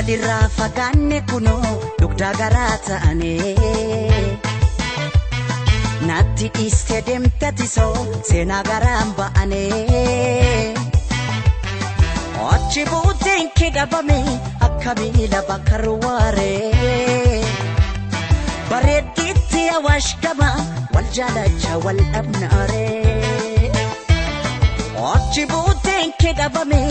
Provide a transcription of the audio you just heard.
Walirraa fagaanne kunoo dugdaa garaa ta'anii. Natti dhiistee deemte tisoo seenaa garaan ba'anii. Achi buuteen kee dhabame akka miila bakka ruwaaree. Bareeddiitti awaash gama wal jaalacha wal dhabnaaree. Achi buuteen kee dhabame